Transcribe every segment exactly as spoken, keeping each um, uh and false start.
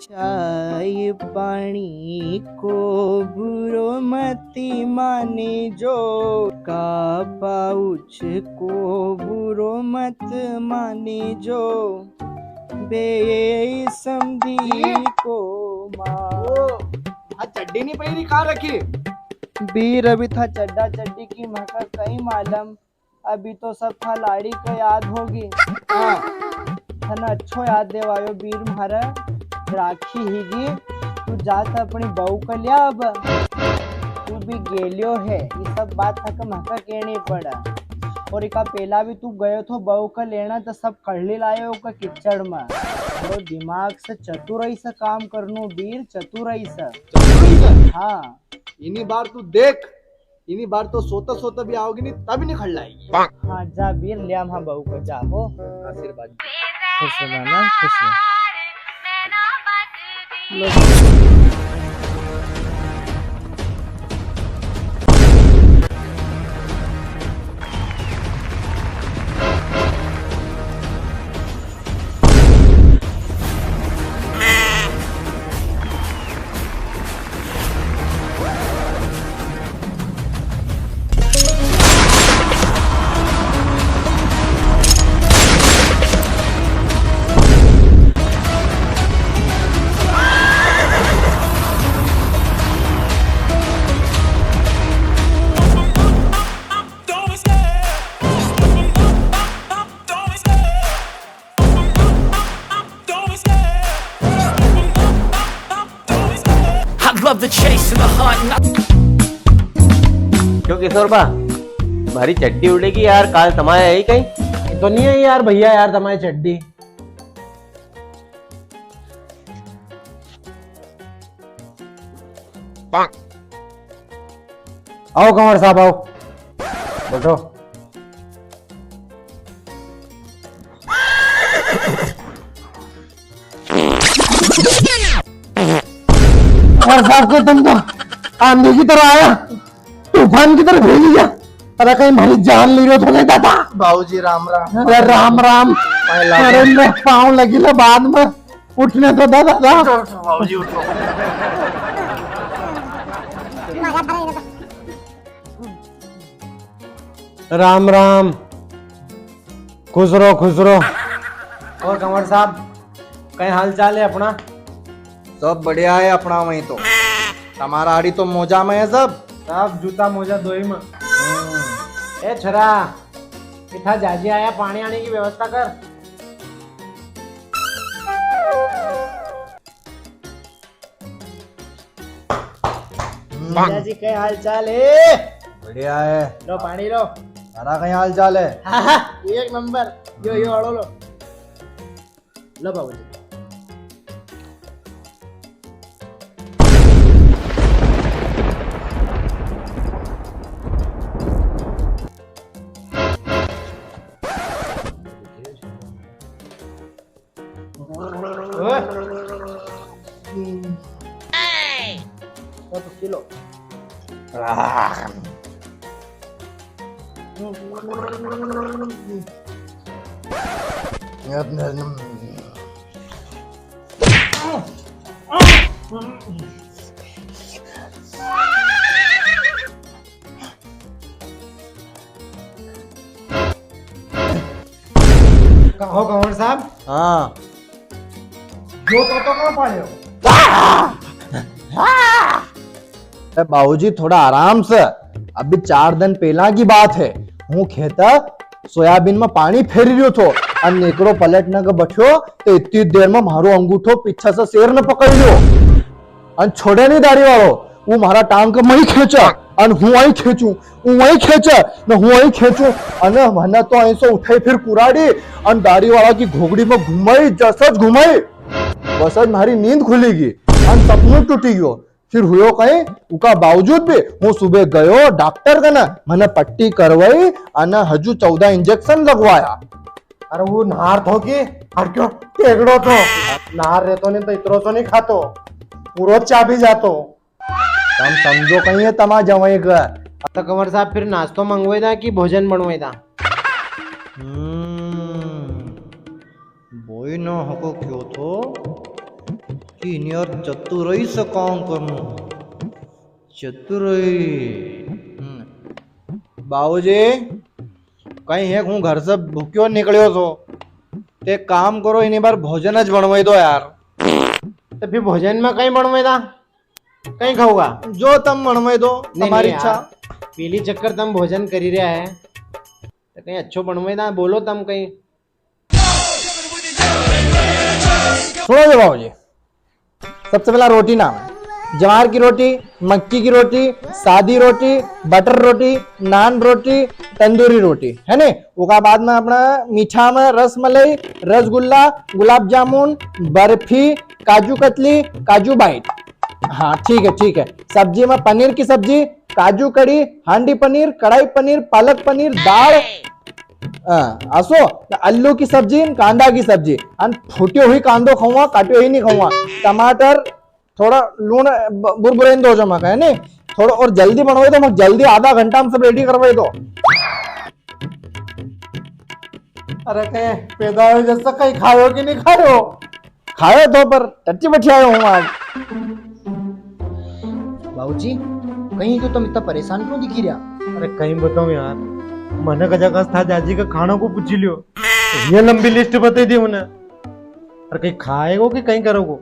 चाय पानी को बुरो मत मानी जो, का पाउच को बुरो मत मानी जो, बे समधी को माँ। ओ, आ चड्डी नी पहरी, कहाँ रखी? बीर, अभी था चड्डा चड्डी की मका कई मालूम, अभी तो सब था लाड़ी का याद होगी। हाँ। थने अच्छो याद देवायो बीर म्हारे, राखी हीगी, तू जा तो अपनी बहू का लिया अब। तू भी गेलियो है, ये सब बात थके मका कहनी पड़ा। और इका पहला भी तू गयो थो बहू का लेना तो सब कड़ली लायो का कीचड़ में। थोड़ो दिमाग से चतुराई से काम करनो बीर, चतुराई से। चतुराई से? हाँ। इनी बार तू देख, इनी बार तो सोता सोता भी आओगी नी, तब नी खड़लाएगी। हाँ, जा बीर, ले आ म्हां बहू को, जा हो। आशीर्वाद। खुश रहो नाना, खुश रहो। लो। I love the chase and the hunt and I क्यों किशोर बा, म्हारी चड्डी उड़ेगी यार, काल तमाया है ही कहीं? तो नहीं है यार भैया, यार तमारी चड्डी। आओ कंवर साहब, आओ, बैठो। कंवर साहब को तुम तो आंधी की तरह आया, तूफान की तरह भेज दिया। अरे कहीं म्हारी जान ले रहे हो तो नहीं दादा? बाबूजी राम राम। अरे राम राम। पाँव लागे। अरे मैं पाँव लगी ले बाद में। उठने तो दे दादा। उठो, उठो, बाबूजी, उठो। राम राम। खुश रहो, खुश रहो। और कंवर साहब, कई हाल चाल है अपना? सब बढ़िया है अपना वहीं तो। तमारा आड़ी तो मौजा में है सब। सब जूता मौजा दोई में। हम्म। ए छोरा, इठा जाजी आया, पाणी आणी की व्यवस्था कर। हम्म। जीजा जी, कई हाल चाल है? बढ़िया है। लो पाणी लो। तारा कई हाल चाल है? हाँ, हाँ, एक नंबर। यो, यो, आड़ो लो। लो बाबूजी। ओए। ओ तो किलो। कहो कंवर साहब। हाँ। यो तोतो कहाँ पायो? अरे बाबूजी, थोड़ा आराम से, अभी चार दिन पहला की बात है। हूँ खेता सोयाबीन में पाणी फेरी रह्यो थो, अन नेकड़ो पलट न के बैठ्यो, तो इतनी देर में म्हारो अंगूठो पीछे से शेर ने पकड़ लियो। अन छोड़े नी दाढ़ी वालो, वो म्हारा टांग के मई खेंचा, अन हूँ आई खेंचू, वो वही खेंचा, न हूँ वही खेंचू, अन मने तो ऐसो उठाई फिर कुराड़ी, अन दाढ़ी वाला की घोगड़ी में घुमाई, जसज घुमाई, बसज म्हारी नींद खुली गई, अन सपनो टूटी गयो। फिर हुयो कई, उका बावजूद भी हूँ सुबह गयो डॉक्टर कने, मने पट्टी करवाई, अन हजू चौदह इंजेक्शन लगवाया। अरे वो नार थो की, अरे क्यों टेगड़ो थो? नार रेतो नी तो इतरो सो नी खातो, पूरो चाबी जातो। तम समझो कई है तमा जवाई का। तो कंवर साहब फिर नाश्तो मंगवाई दा कि भोजन बनवाई दा? हम्म, बोई इना हको क्यो थो कि इनी यार चतुराई से काम करनो। चतुराई। हम्म। बाबूजी, कई है, हूँ घर से भूख्यो निकल्यो थो। ते काम करो, इनी बार भोजन ज बनवाई दो यार। तो फिर भोजन में कई बनवाई दा? कई खाओगा? जो तम बनवाई दो, नहीं, तमारी नहीं इच्छा। यार, पहली चक्कर तम भोजन करी रहा है, तो कई अच्छो बनवाई दा, बोलो तम कई। सुनो जी बाबूजी, सबसे पहला रोटी नाम है, जवार की रोटी, मक्की की रोटी, सादी रोटी, बटर रोटी, नान रोटी, तंदूरी रोटी, है ने? ओका बाद में अपना मीठा में रस मलाई, रसगुल्ला, गुलाब जामुन, बर्फी, काजू कतली, काजू बाइट। हाँ, ठीक है, ठीक है। सब्जी में पनीर की सब्जी, काजू कड़ी, हांडी पनीर, कढ़ाई पनीर, पालक पनीर, दाल, हाँ, असो, आलू की सब्जी, कांदा की सब्जी, अन फूट्यो हुई कांदो खाऊंगा, काट्यो ही नहीं खाऊंगा। टमाटर, थोड़ा लूण ब-, बुरबुरे इन दो जो मका, है नी? थोड़ा और जल्दी बनवाई दो, मक जल्दी आधा घंटा में सब रेडी करवाई दो। अरे, कई पैदा हुए जैसा कई खायो कि नहीं खायो? खायो तो, पर टट्टी बठी आयो हूँ आज। बाबूजी, कई तो तम इतना परेशान क्यों दिखी रहा? अरे, कई बताऊं यार, मने कजा कस था जाजी का खाना को पूछी लियो, ये लंबी लिस्ट बताई दी उन्हें। अरे, कई खाएगो कि कई करोगो?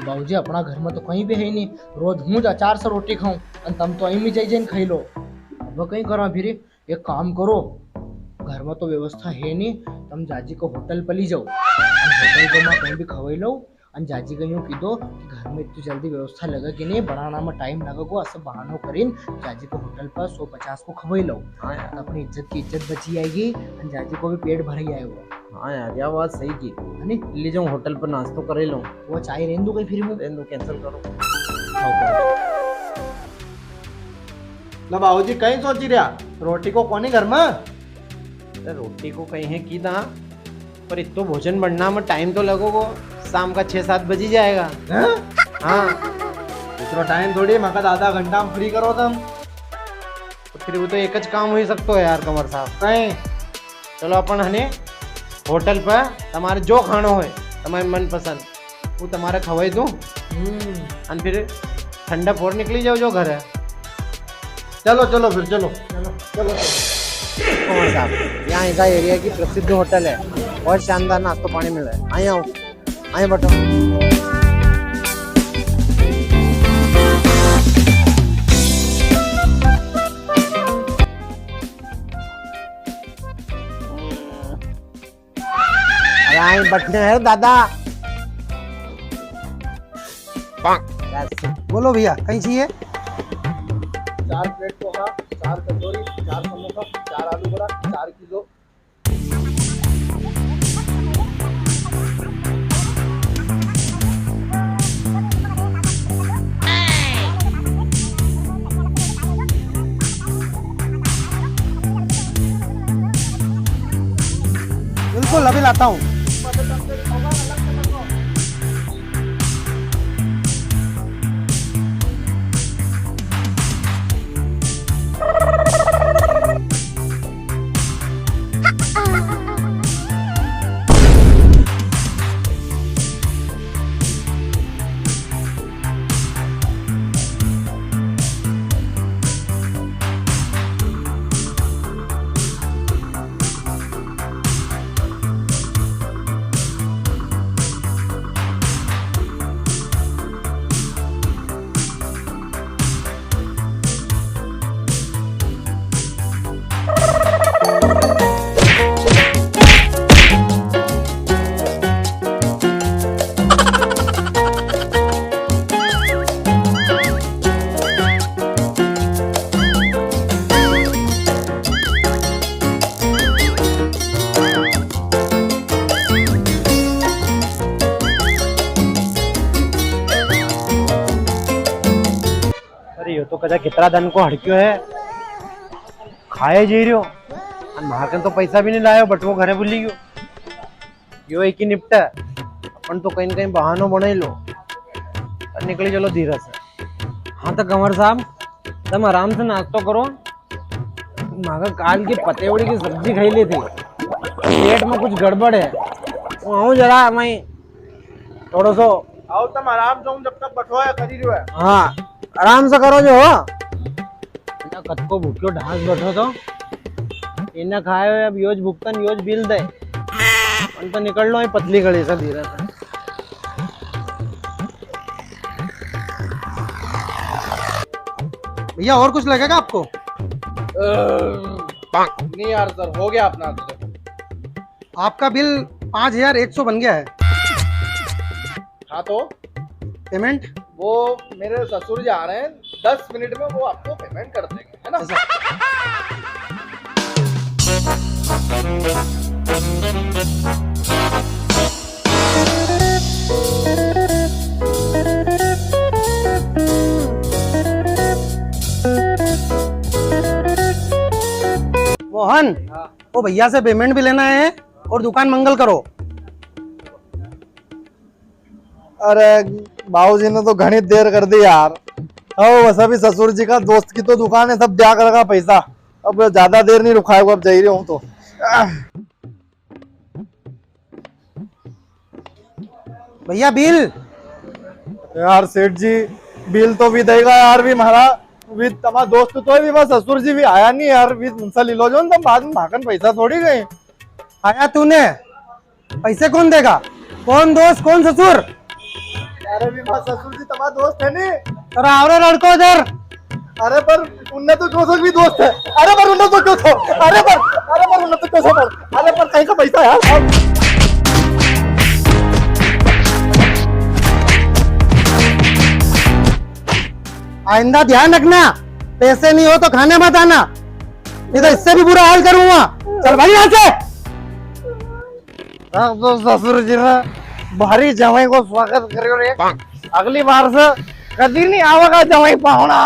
बाबूजी, अपना घर में तो कई भी है नहीं, रोज हूँ ज अचार से रोटी खाऊं, अन तम तो अहीं में जाई जाइन खाई लो। अब कई करा फिर? एक काम करो, घर में तो व्यवस्था है नी, तम जाजी को होटल पर ली जाओ, अन होटल को मां कई भी खवाई लो, अन जाजी को यूं की दो कि घर में इतनी जल्दी व्यवस्था लगे कि नहीं, बनाना में टाइम लगेगो, ऐसे बहानो करीन जाजी को होटल पर सौ पचास को खवाई लो। हाँ यार। तो अपनी इज्जत की इज्जत बची आएगी, अन जाजी को भी पेट भर ही आएगो। हाँ यार, या बात सही की। है नी? ले जाऊं होटल पर नाश्तो करे लूं। वो चाय रेन दो कई फिर वो। रेन दो, cancel करो। खाओ, खाओ। ला बाबूजी, कई सोची रहा? रोटी को कोनी घर में? अरे, रोटी को कई है की दा, पर इतो भोजन बनना में टाइम तो लगोगो, शाम का छह सात बजी जाएगा। हैं? हाँ। इतनो टाइम थोड़ी, मका आधा घंटा में फ्री करो तम। तो फिर वो तो एक ज काम हुई सकतो है यार, कंवर साहब। कई? चलो, अपन हने होटल पे तमारे जो खाणो होय, तमारे मनपसंद, वो तमारे खवाई दूं। हम्म। अन फिर ठंडा पोर निकली जाओ जो घर है। चलो, चलो फिर, चलो। चलो, चलो, चलो। कंवर साहब, यहाँ का एरिया की प्रसिद्ध होटल है और शानदार नाश्तो पानी मिले। आए आओ। आए बटो। अरे आए बटने है दादा। बस। बोलो भैया, कई चाहिए? चार प्लेट पोहा, चार कचौरी, चार समोसा, चार आलू बड़ा, चार किलो। बिल्कुल, अभी लाता हूँ। अरे, यो तो कदा कितरा दन को हड़क्यो है, खाए जी रह्यो, अन म्हारे कन तो पैसा भी नी लायो, बटुओ घरे भूली गयो। यो एक ही निपटा, अपन तो कई न कई बहानो बनाई लो, अन निकली चलो धीरे से। हाँ तो कंवर साहब, तम आराम से नाश्तो करो, म्हाका काल की पतेवड़ी की सब्जी खाई ली थी, पेट में कुछ गड़बड़ है, हूँ जरा मैं थोड़ो सो। आओ, तम आराम से, हूँ जब तक बैठो है, करी रहो है। हाँ, आराम से करो जो हो। ना कद को भूख्यो ढांस बैठो तो। इन्हें खायो है, अब योज भुगतन, योज बिल दे। हम तो निकल लो, ये पतली गली से धीरे से। भैया, और कुछ लगेगा आपको? अ, नहीं यार सर, हो गया अपना। आपका बिल पाँच हजार एक सौ बन गया है। हाँ तो? पेमेंट? वो मेरे ससुर जी आ रहे हैं, दस मिनट में वो आपको पेमेंट कर देंगे, है ना? ऐसा। मोहन, हाँ। वो भैया से पेमेंट भी लेना है और दुकान मंगल करो। अरे, बाबूजी ने तो घणी देर कर दी यार। ओ, वैसा भी ससुर जी का दोस्त की तो दुकान है, सब दिया करेगा पैसा। अब ज्यादा देर नहीं रुकाएगा, अब जा ही रहा हूँ तो। भैया, बिल। यार सेठ जी, बिल तो भी देगा यार, भी म्हारा, भी तमा दोस्त तो है, भी बस ससुर जी भी आया नहीं यार, भी उनसे ले लो जो, तो बाद में भागन पैसा थोड़ी गए। आया तूने? पैसे कौन देगा? कौन दोस्त, कौन ससुर? अरे भी बस ससुर जी तमा दोस्त है नी। अरे आओ रे लड़को इधर। अरे पर उनने तो क्यों सो भी दोस्त है। अरे पर उनने तो क्यों सो, अरे पर, अरे पर उनने तो क्यों सो पर, अरे पर कहीं का पैसा यार। आइंदा ध्यान रखना, पैसे नहीं हो तो खाने मत आना, नहीं तो इससे भी बुरा हाल करूंगा। चल भाई यहाँ से। अब तो ससुर जी ने भारी जमाई को स्वागत करियो रे। अगली बार से कदी नहीं आवेगा जमाई पावणा।